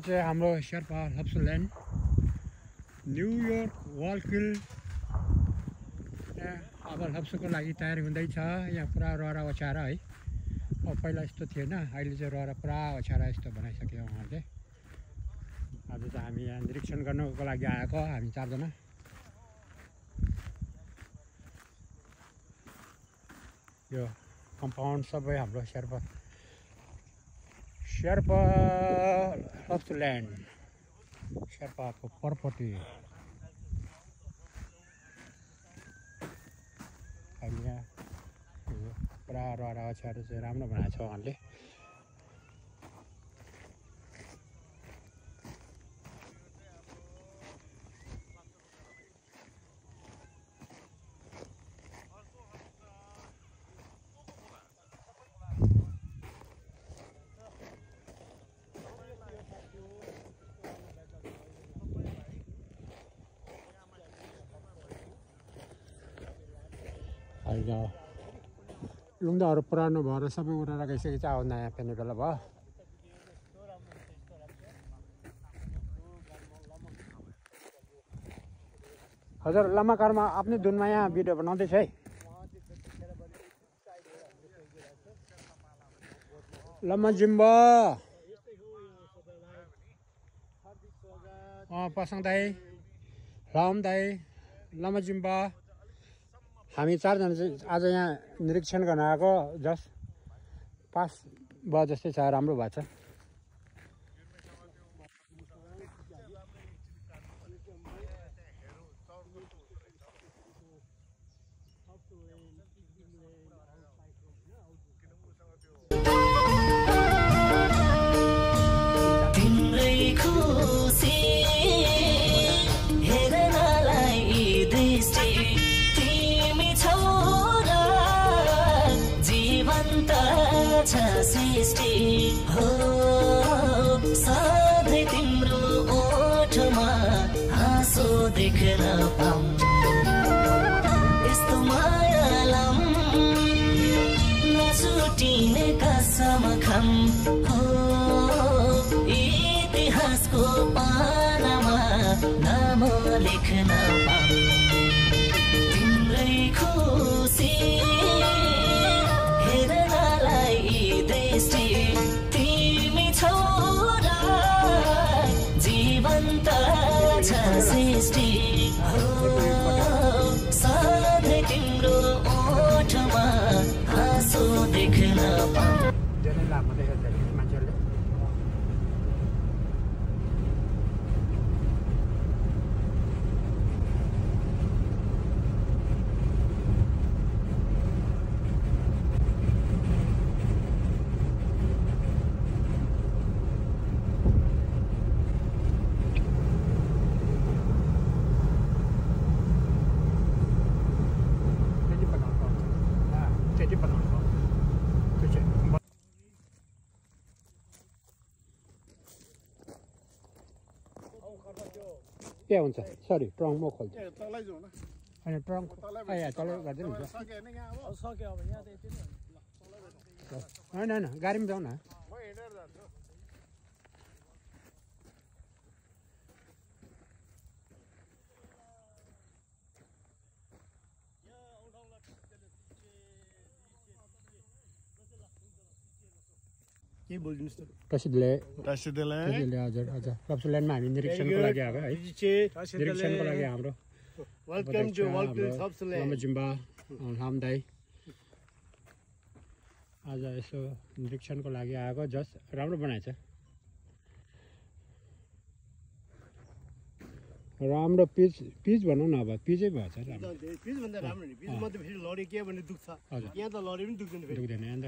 चाहिँ हाम्रो शेर्पा लप्सुल्यान्ड न्युयोर्क वालकिल अब लप्सुको लागि तयारी हुँदैछ। यहाँ पुरा रहरा ओछ्याएर है, अब पहिला यस्तो थिएन, अहिले चाहिँ रहरा पुरा ओछ्याएर यस्तो बनाइसक्यो उहाँहरूले। आज चाहिँ हामी यहाँ निरीक्षण गर्नको लागि आएको हामी 4 जना। यो कम्पाउन्ड सबै हाम्रो शेर्पा लप्सुल्यान्ड शेर्पाको प्रपर्टी। अहिले यहाँ पुरा रहरा ओछ्याएर चाहिँ राम्रो बनाएको छ उहाँले। लुङ्गाहरू पुरानो भएर सबै उडेर गइसकेको छ। अब नयाँ पेर्ने बेला भयो। हजुर लामाकारमा आफ्नै धुनमा यहाँ भिडियो बनाउँदैछ है। लम्मा जिम्बा पासाङ दाई, राम दाई, लम्मा जिम्बा। हामी 4 जना चाहिँ आज यहाँ निरीक्षण गर्न आएको। जस्ट 5 बजे जस्तै छ, राम्रो भएको छ। हो सधैँ तिम्रो ओठमा हाँसो देख्न पाऊँ, यस्तो मायालम नछुटिने कसम खाम। हो इतिहासको पानामा नाम लेख्न पाऊँ, तिम्रै खुसी तिमी छोरा जीवन्त छ सृष्टि। हो सधैँ तिम्रो ओठमा हाँसो देख्न पाऊँ। के हुन्छ? सरी ट्रङ्क म खोल्छु। होइन ट्रङ्क तल गरिदिनु हुन्छ। होइन होइन गाडीमा जाउँ न। के बोलिदिनुहोस् त? प्रसिद्धले हजुर हजुर लप्सुल्यान्डमा हामी निरीक्षणको लागि आएको है। निरीक्षणको लागि हाम्रो वेलकम टु लप्सुल्यान्ड लम्मा जिम्बा राम दाई आज यसो निरीक्षणको लागि आएको। जस्ट राम्रो बनाएछ, राम्रो पिच भनौँ न, अब पिचै भएछ। पिच भन्दा राम्रो नि, पिच मात्रै फेरि लडी के भने दुख्छ, यहाँ त लडी पनि दुख्दैन। दुख्दैन अन्त